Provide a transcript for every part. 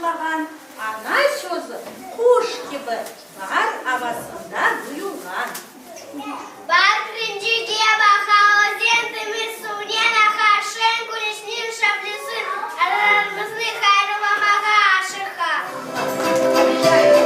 başlağan, ana sözü quş kibi baar avasında duyulğan. Baar kirincige baqa, özen temiz suvnen aqa, şeñ küneşniñ şavlesi analarımıznı hayırlamağa aşıqa. Nasıl sevem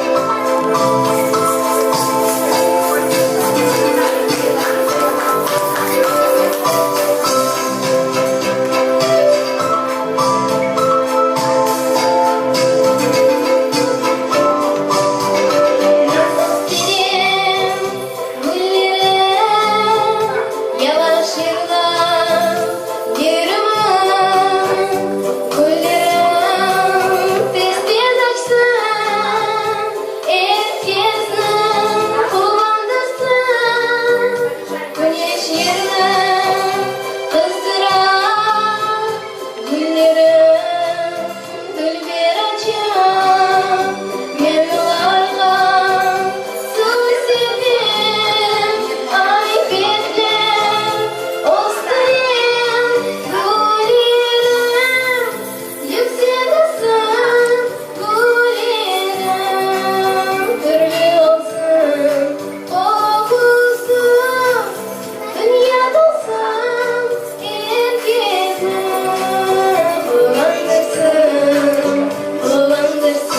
güllerim, Yavaş yırla yırımı. Güllerim tez-tez açsın, Er kesni quvandırsın. Küneş yerni qızdıra, Güllerim dülber aça. Men olarğa suv sepem, Ay betlep östürem. Güllerim yüksek olsun, Güllerim türlü olsun, qoqusı dünya dolsun, Er kesni quvandırsın, quvandırsın.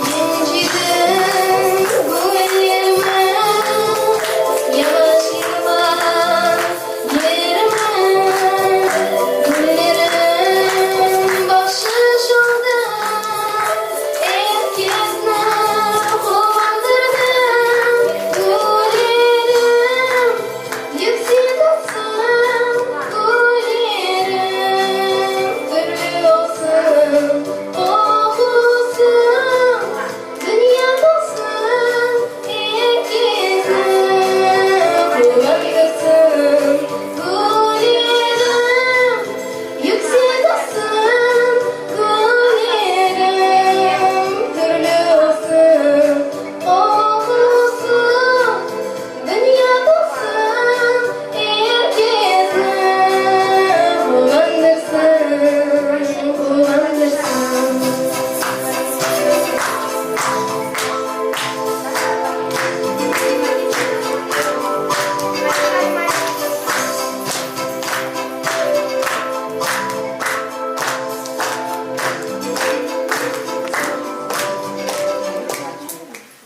Kencigim, güllerimi, yavaş yırla yırımı. Güllerim bahşış oldı, er kesni quvandırdı. Güllerim yüksek olsun, güllerim türlü olsun, qoqusı dünya dolsun, er kesni quvandırsın. Güllerim yüksek olsun, güllerim türlü olsun, qoqusı dünya dolsun, er kesni quvandırsın, quvandırsın.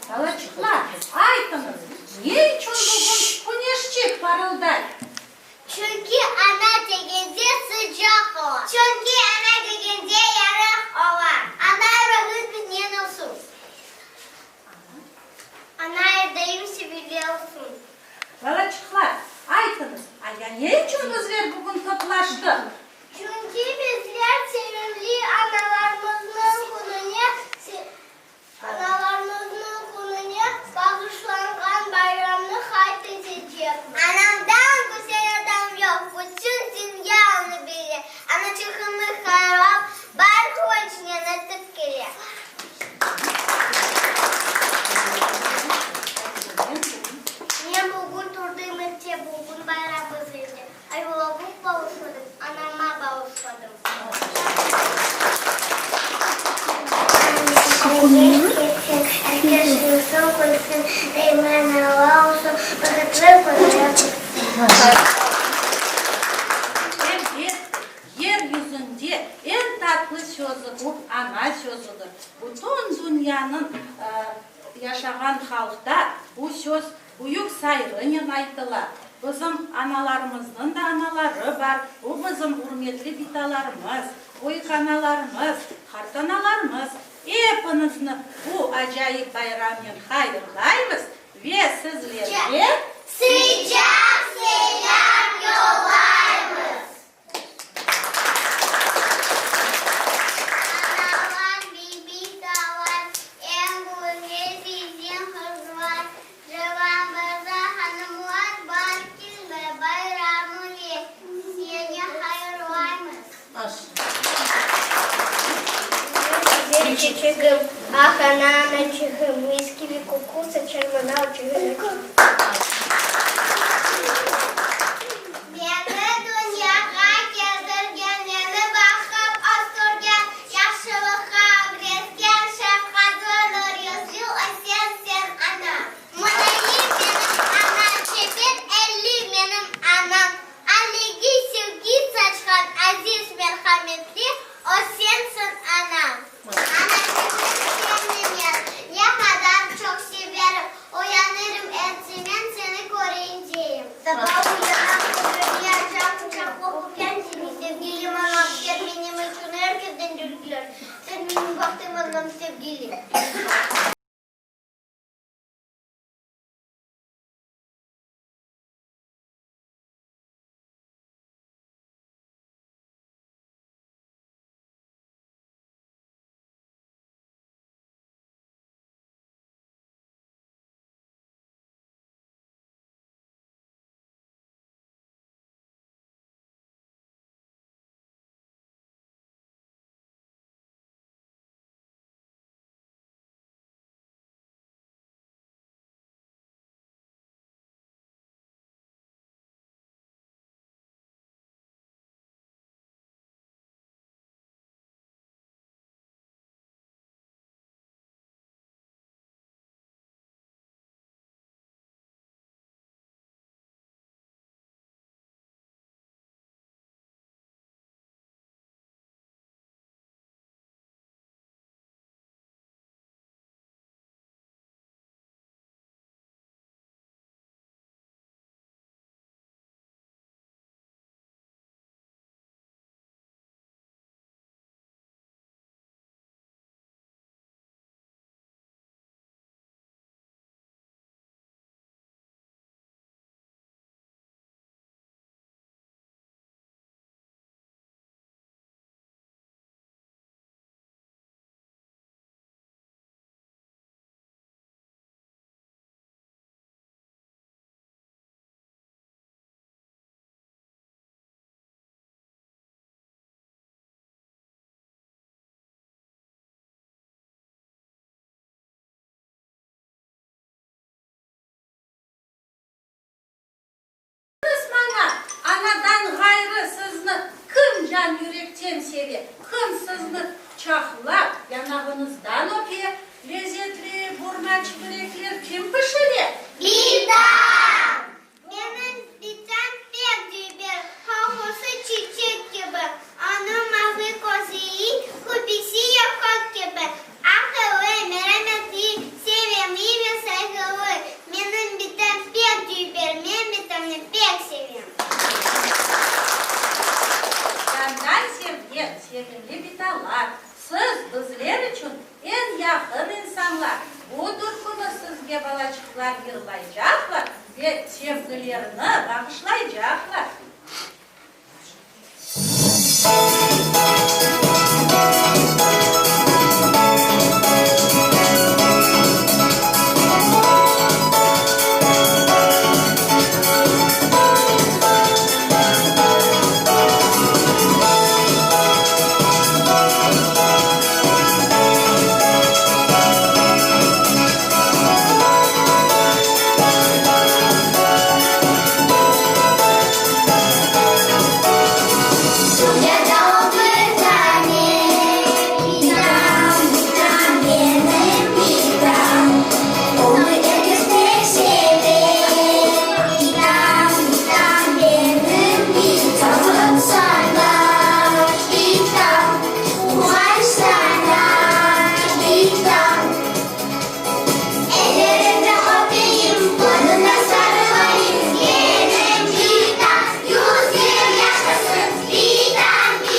Balaçıqlar, aytıñız, ne içün bugün küneşçik parılday? Çünki ana degende sıcaq ola. Çünki ana degende yarıq ola. Ana ruhı künnen olsun. Ana er daim sevgili olsun. Balaçıqlar, aytıñız, a ya ne içün bizler bugün toplaştıq? Çünki bizler sevimli analarımıznıñ kününe Analarımıznıñ kününe bağışlanğan bayramnı qayd etecekmiz. Anamdan güzel adam yoq, bütün dünya onı bile. Anaçığımnı hayırlap, baar quvançınen ötip kele. Men bugün turdım erte, bugün bayram bizlerde. Ayvalavuq bağışladım, anama bağışladım. Eger ketsin, er kes yürsin, külsin, daima analar olsun, bahıtlı künler körsin. Elbette, yer yüzünde eñ tatlı sözü bu ana sözüdir. Bütün dünyanıñ yaşağan halqta bu söz büyük sayğınen aytıla. Bizim analarımıznıñ da anaları bar, bu bizim ürmetli bitalarımız, büyükanalarımız, qartanalarımız. Epiñizni bu acayip bayramnen hayırlaymız ve sizlerge. Sıcaq selâm yollaymız! Analar, bibitalar, eñ güzel sizden qızlar, Civan mırza, hanımlar, bar kelme bayram ile seni hayırlaymız. çeçegim, Ah, ana, anaçığım, Mis kibi qoqu saçar maña ocağım. Meni dünyağa keldirgen, Meni baqıp östürgen, Yahşılıqqa ögretken, Şefqatlı, nur yüzlü o sensiñ, ana. Mulayim menim anam, Çeber elli menim anam, Ailege sevgi saçqan, Aziz, merhametli o sensiñ, anam. Anaçığım, seni men ne qadar çoq severim, Uyanırım ertemen seni köreyim. Saba uyanam, közlerimi açam, quçaqlap öpem seni, sevgilim anam, Sen menim içün er kesten dülber, Sen menim bahtım, anam, sevgilim. Aytıñız maña, anadan ğayrı sizni kim can-yürekten seve, kim sizni quçaqlap, yanağıñızdan öpe, lezetli burma çiberekler kim pişire? Bitam! Menim bitam pek dülber, qoqusı çiçek kibi, Onıñ mavı közleri küpesi yoqaq kibi, Aqıllı, merametli, sevimli ve sayğılı. Menim bitam pek dülber, men bitamnı pek sevem. Candan sevgen, sevimli bitalar, siz bizler içün eñ yaqın insanlar. Bu türküni sizge balaçıqlar yırlaycaqlar ve sevgilerini bağışlaycaqlar. Dünyada o bir dane bitam, bitam benim bitam, Onı er kes pek seve. Bitam, bitam benim bitam, Bahtım sana, bitam, quvanç sana, bitam. Ellerinden öpeyim, boynuna sarılayım, Benim bitam yüz yıl yaşasın, bitam, bitam.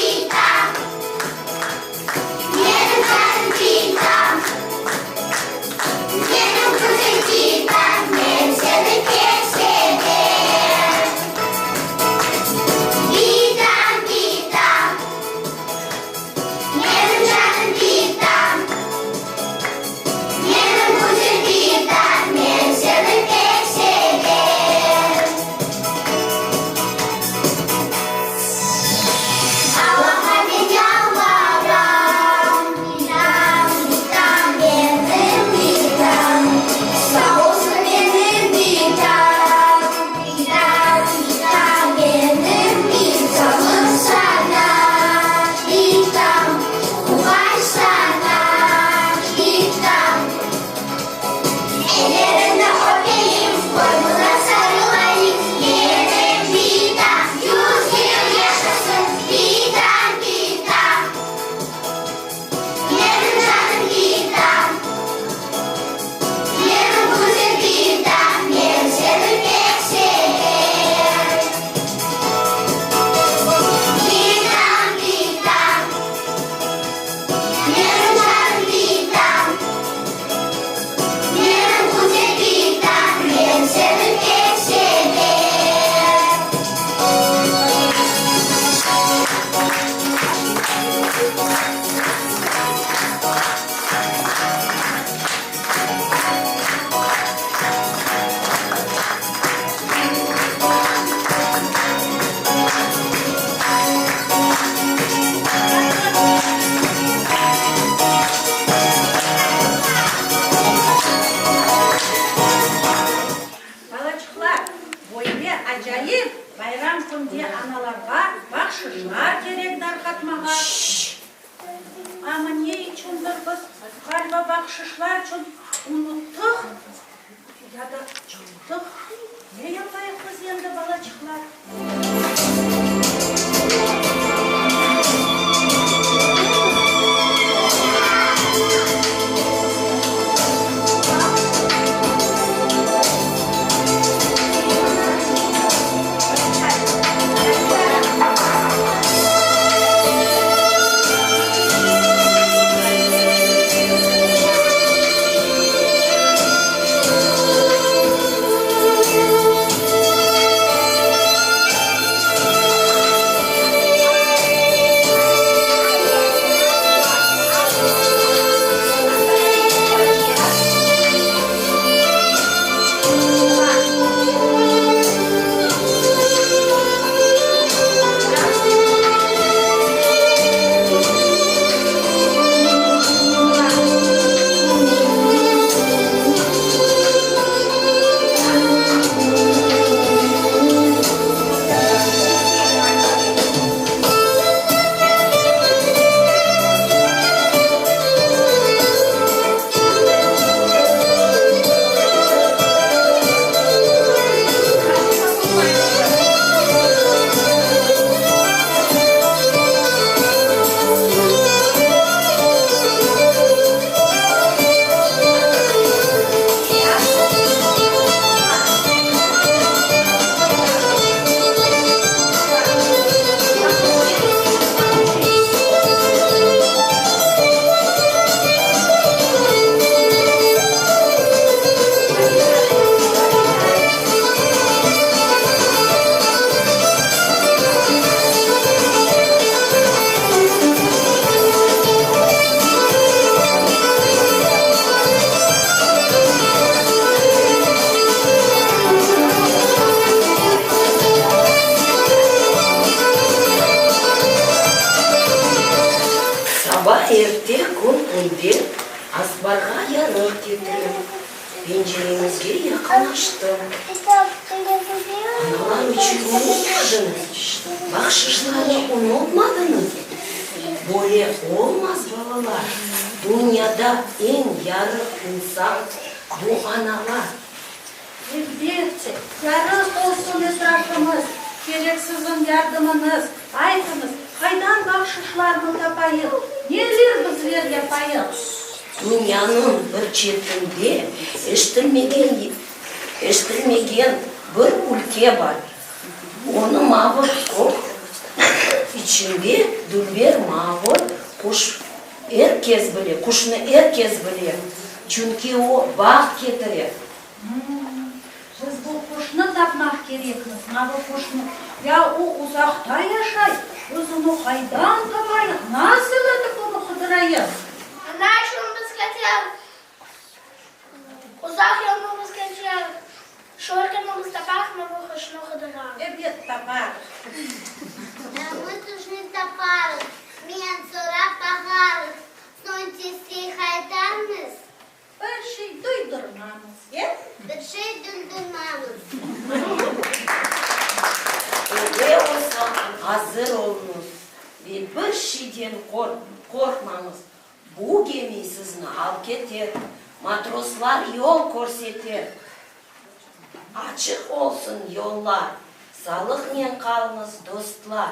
tapmağa. Amma ne içündir biz, ğaliba, bahşışlar içün unuttıq ya da coytıq. Ne yapayıq biz endi, balaçıqlar? Saba erte kün önde azbarğa yarıq ketirip, penceremizge yaqınlaştım. Analar içün unutmadıñız, bahşışlarnı unutmadıñız? Böyle olmaz, balalar, dünyada eñ yarıq insan bu analar. Elbette, yarıq olsun etrafımız, kerek siziñ yardımıñız. Aytıñız, qaydan bahşışlarnı tapayıq, neler bizler yapayıq? Dünyanıñ bir çetinde eşitilmegen eşitilmegen bir ülke bar. Onı mavı kök içinde dülber mavı quş er kes bile, quşnı er kes bile, çünki o baht ketire. Biz bu quşnı tapmaq kerekmiz, mavı quşnı. Ya o uzaqta yaşay, biz onı qaydan tapayıq, nasıl etip onı qıdırayıq? Ana içün biz ketemiz, uzaq yolnı biz keçemiz, şu ülkeni biz taparıq, mavı quşnı qıdırarıq. Ebet, taparıq. Mavı quşnı taparıq, men sorap baqarıq, soñ tez qaytarmız. Bir şey duydurmamız, e? Bir şey duydurmamız. Öyle olsa, azır oluñız ve bir şeyden qorqmañız, bu gemi sizni alıp keter, matroslar yol körseter. Açıq olsun yollar, sağlıqnen qalıñız, dostlar!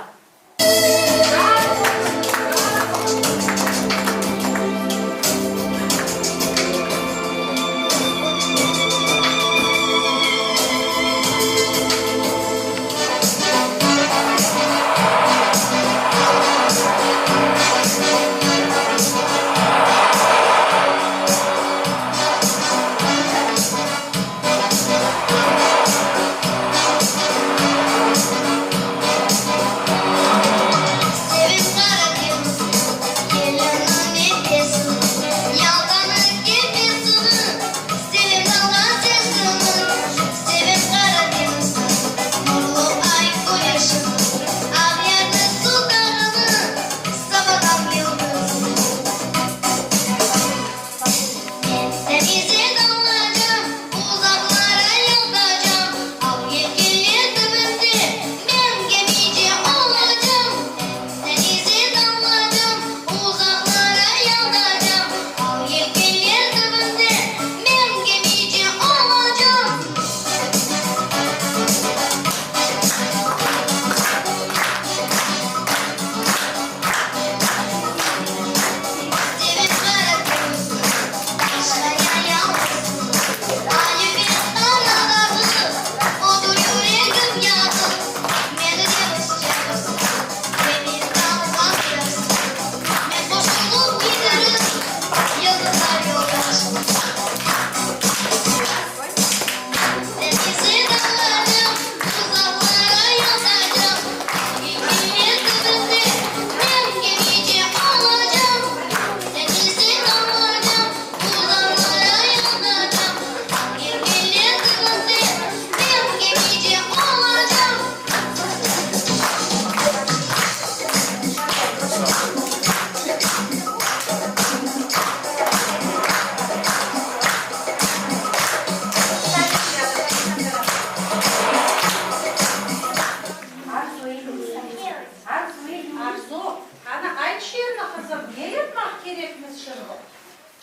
tüşürdi.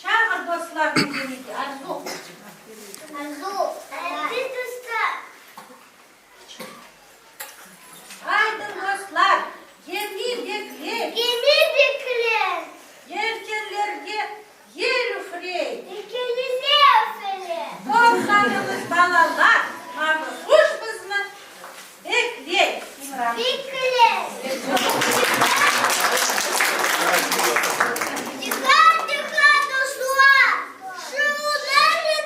Çağır dostlarnı gemige, Arzu. Arzu, endi dostlar. Aydın dostlar, gemi bekley. Gemi bekley. Yelkenlerge yel üfley. Yelkenler üfley. Toplanıñız balalar, mavı quş bizni bekley. İmran. Bekley. Diqqat, diqqat, dostlar! Şuvuldañız!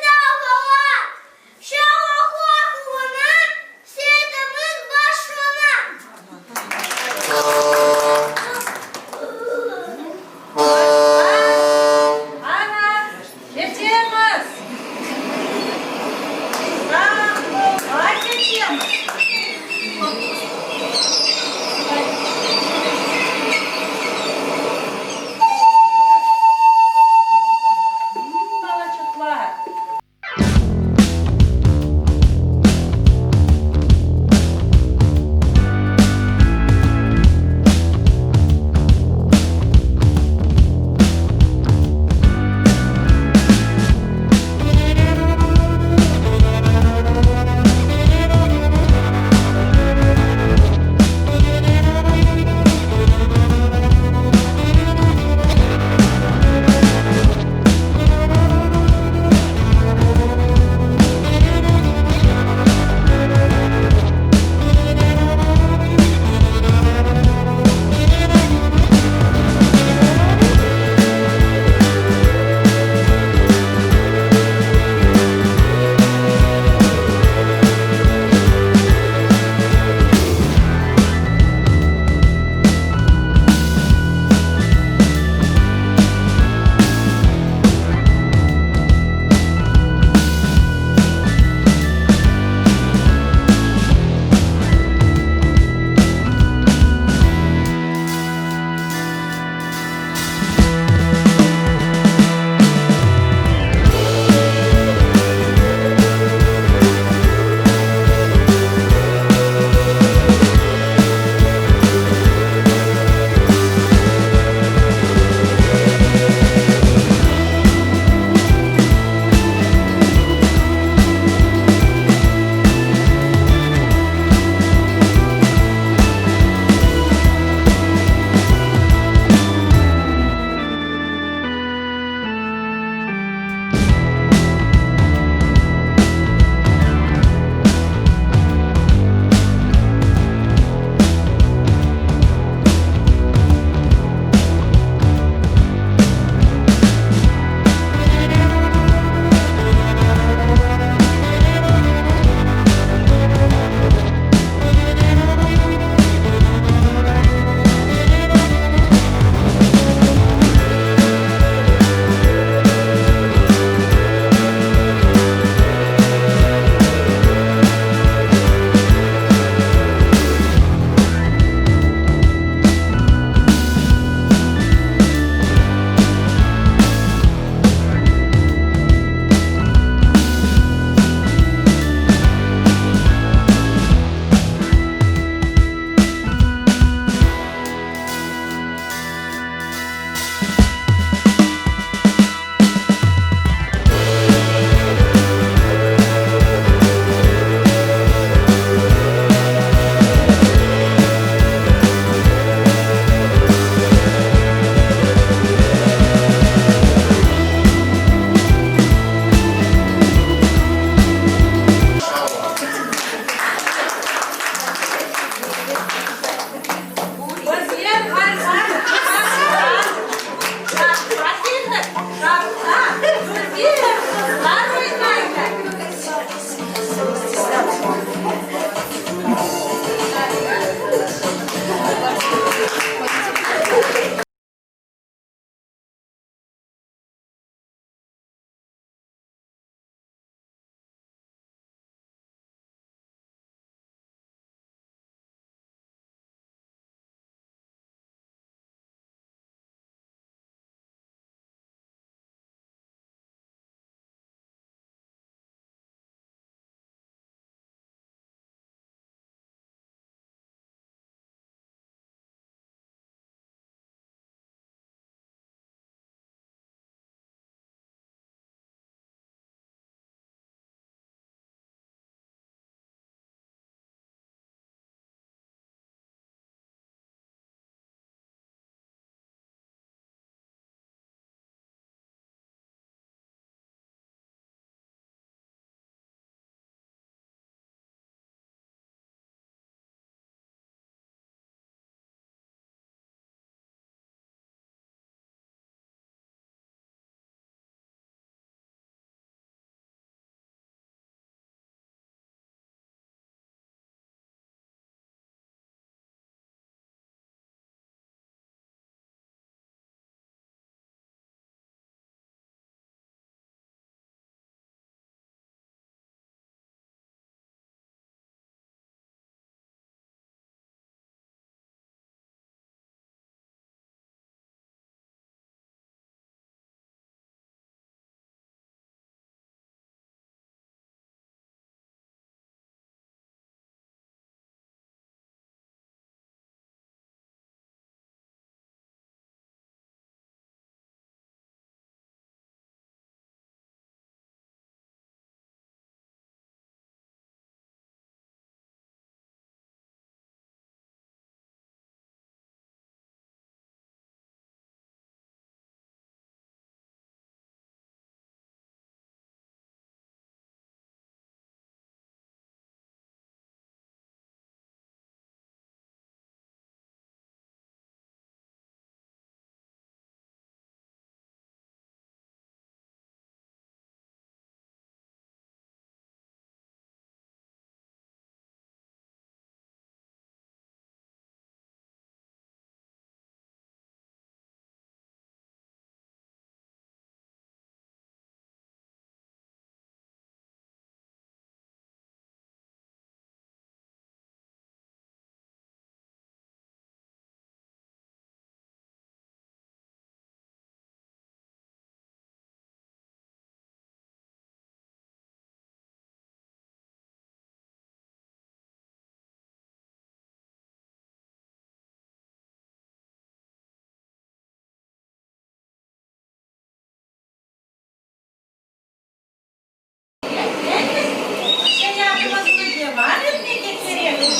O,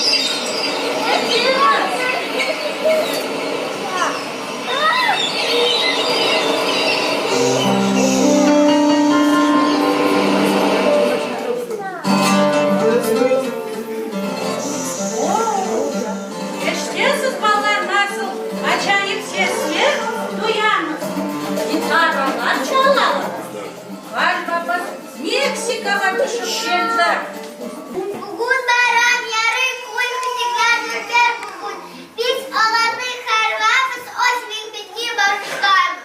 eşitesiz, balalar, nasıl acayip sesler duyamız? Gitaralar çalalar. Ğaliba biz Meksikağa tüşip keldik. Bugün bayram, yarın kün, küçükler dülber bugün. Biz olarnı hayırlaymız, öz mektepke bağışlaymız.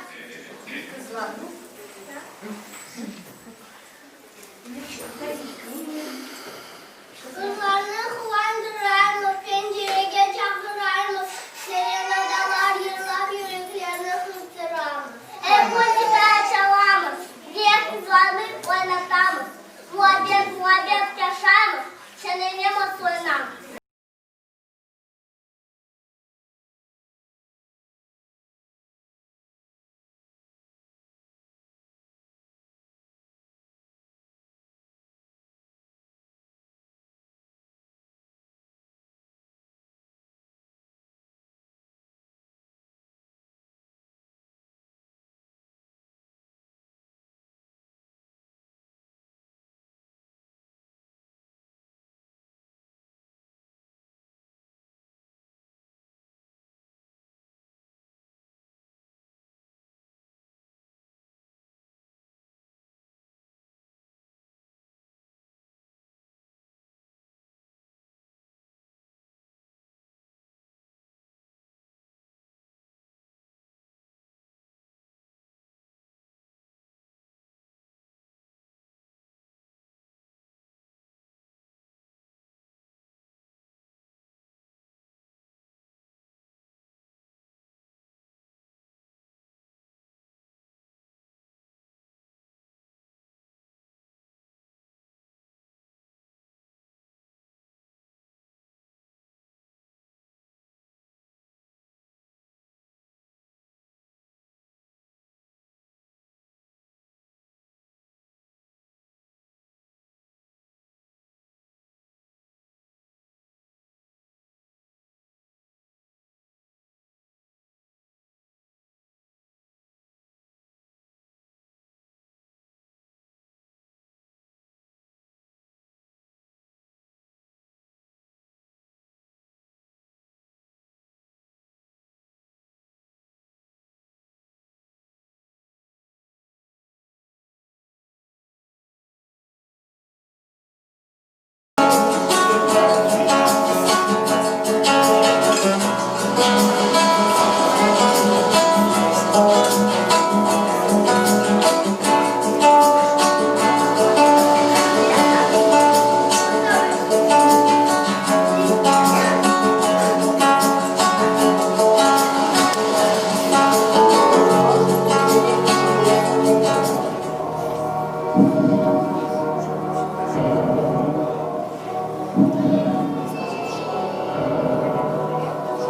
Qızlarnı quvandıraymız, pencerege çağıraymız, serenadalar yırlap yüreklerni qızdıramız. Em muzıka çalamız ve qızlarnı oynatamız, muabbet-muabbet yaşaymız, şeñlenemiz, soyunamız.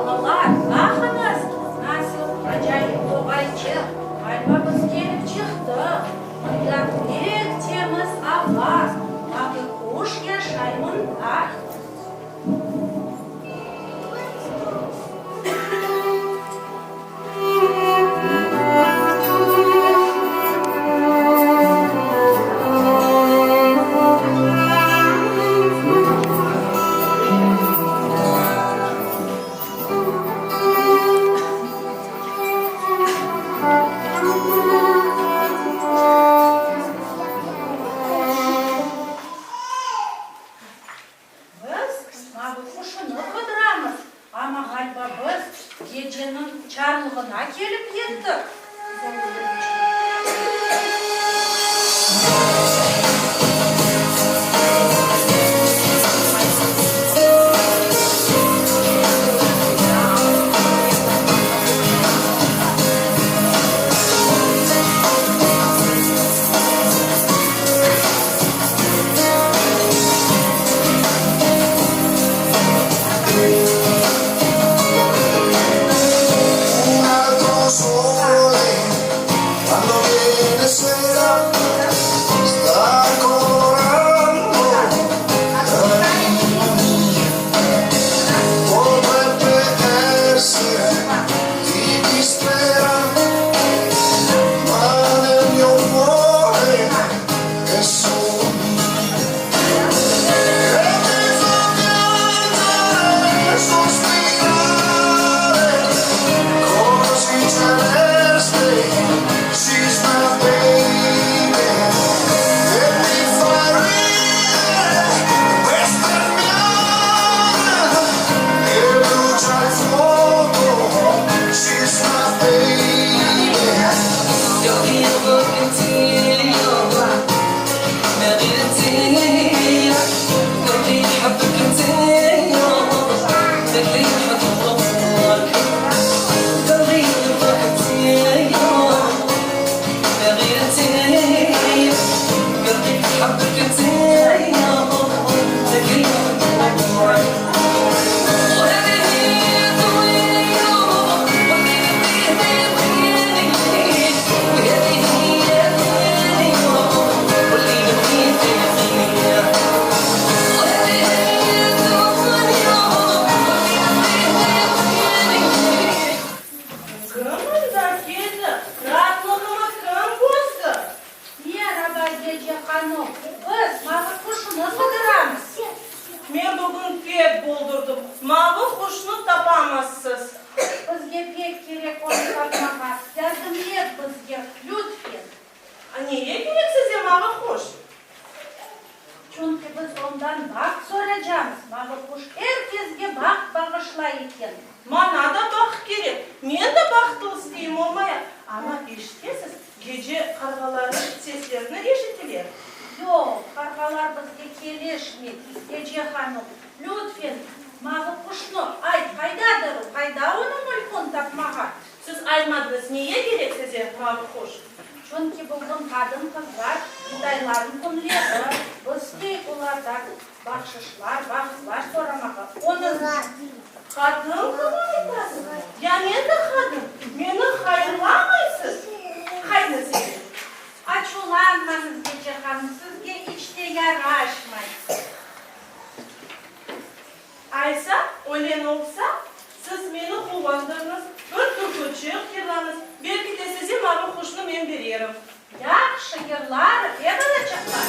Balalar, baqıñız, nasıl acayip toğayçıq! Ğaliba biz kelip çıqtıq. Mında pek temiz ava, mavı quş yaşay mında. Biz mavı quşunı qıdıramız, amma ğaliba biz geceniñ çarlığına kelip yettik. keldi? Raatlığımı kim bozdı? Meraba, Gece hanım. Biz mavı quşnı qıdıramız. Men bugün pek boldurdım. Mavı quşnı tapamazsız. Bizge pek kerek onı tapmağa. Yardım et bizge, lütfen. Neye kerek size mavı quş? Çünki biz ondan baht soracamız. Mavı quş er kesge baht bağışlay eken. Maña da baht kerek. Men de bahtlı isteyim olmaya. Amma eşitesiz, gece qarğalarnıñ seslerini eşitiler. Yoq, qarğalar bizge kelişmey, Gece hanım. Lütfen, mavı quşnı ayt, qaydadır o, qayda onı mülkün tapmağa? Siz aytmadıñız, neye kerek size mavı quş? Çünki bugün qadın-qızlar bitaylarnıñ künleri, biz isteyik olardan bahşışlar, bahtlar soramağa. Onıñ. Qadın qızı aytasız? Ya men de qadın, meni hayırlamaysız? Hayırlı size. Açuvlanmañız, Gece hanım, sizge iç te yaraşmay. Aysa, öyle olsa, siz meni quvandırıñız, bir türküçik yırlañız, belki de size mavı quşnı men bererim. Yahşı yırlarıq, e, balaçıqlar?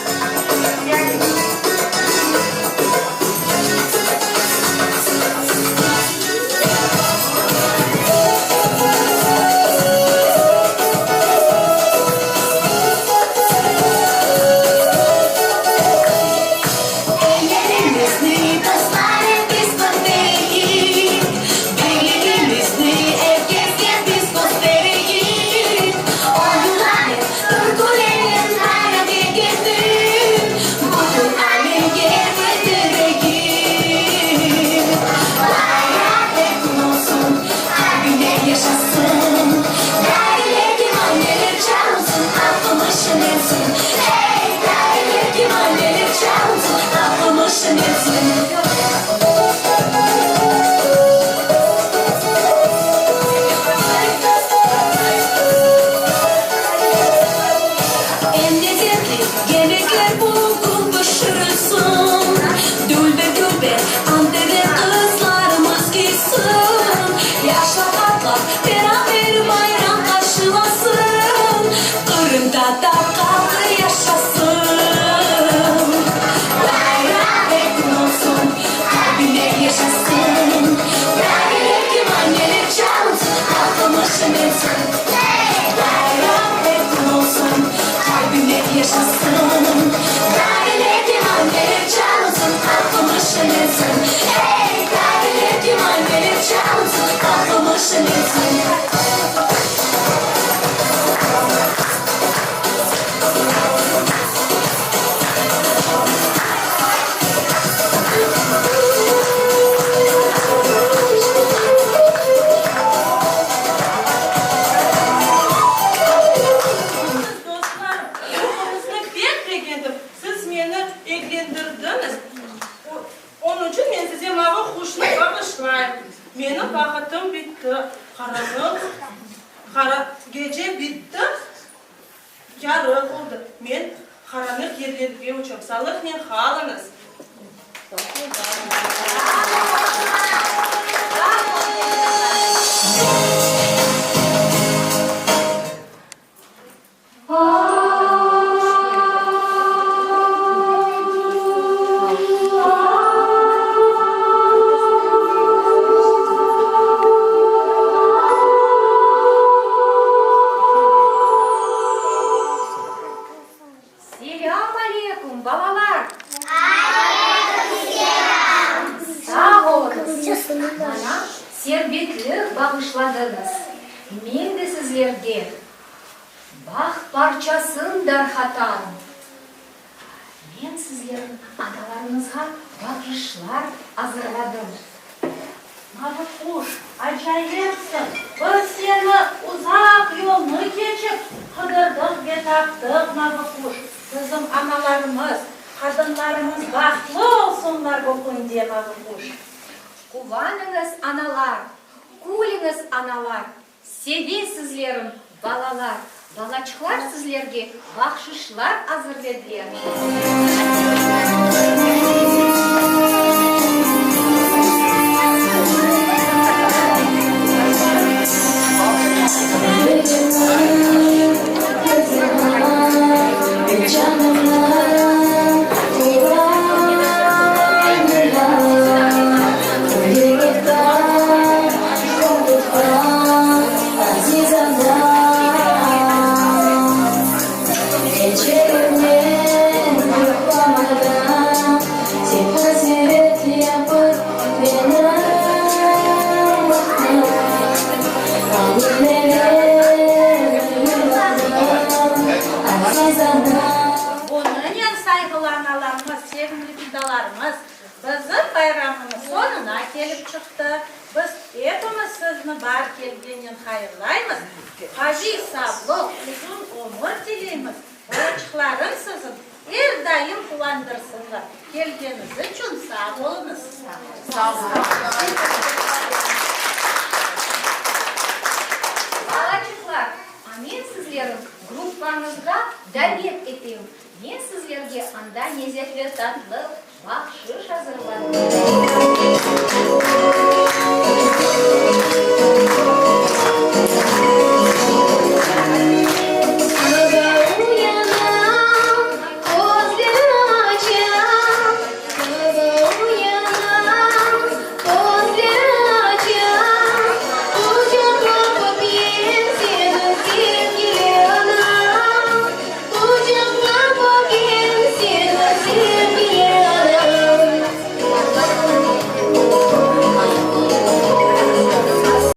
Siz, dostlarım, çoquñıznı pek begendim. Siz meni eglendirdiñiz. Onıñ içün men size mavı quşnı bağışlayım. Menim vaqıtım bitti. Qaranlıq, qara gece bitti, yarıq oldı. Men qaranlıq yerlerge uçam. Sağlıqnen qalıñız. Selâm aleyküm, balalar! Aleyküm selâm! Sağ oluñız, maña serbetlik bağışladıñız. Men de sizlerge baht parçasın darqatam. Men sizlerniñ analarıñızğa bağışlar azırladım. Mavı quş, acayipsiñ! Biz seni uzaq yolnı keçip, qıdırdıq ve taptıq, mavı quş. Bizim analarımız, qadınlarımız bahtlı olsunlar bu künde, mavı quş. Quvanıñız, analar, külüñiz, analar, seve sizlerim, balalar. Balaçıqlar sizlerge bahşışlar azırlediler. çıqtı. Biz epimiz sizni baar kelgeninen hayırlaymız, qaviy sağlıq, uzun ömür tileymiz. Balaçıqlarıñ siziñ er daim quvandırsınlar. Kelgeniz içün sağ oluñız. Balaçıqlar, a men sizleriñ gruppañızğa davet etem. Men sizlerge anda nezetli tatlı bahşış azırladım.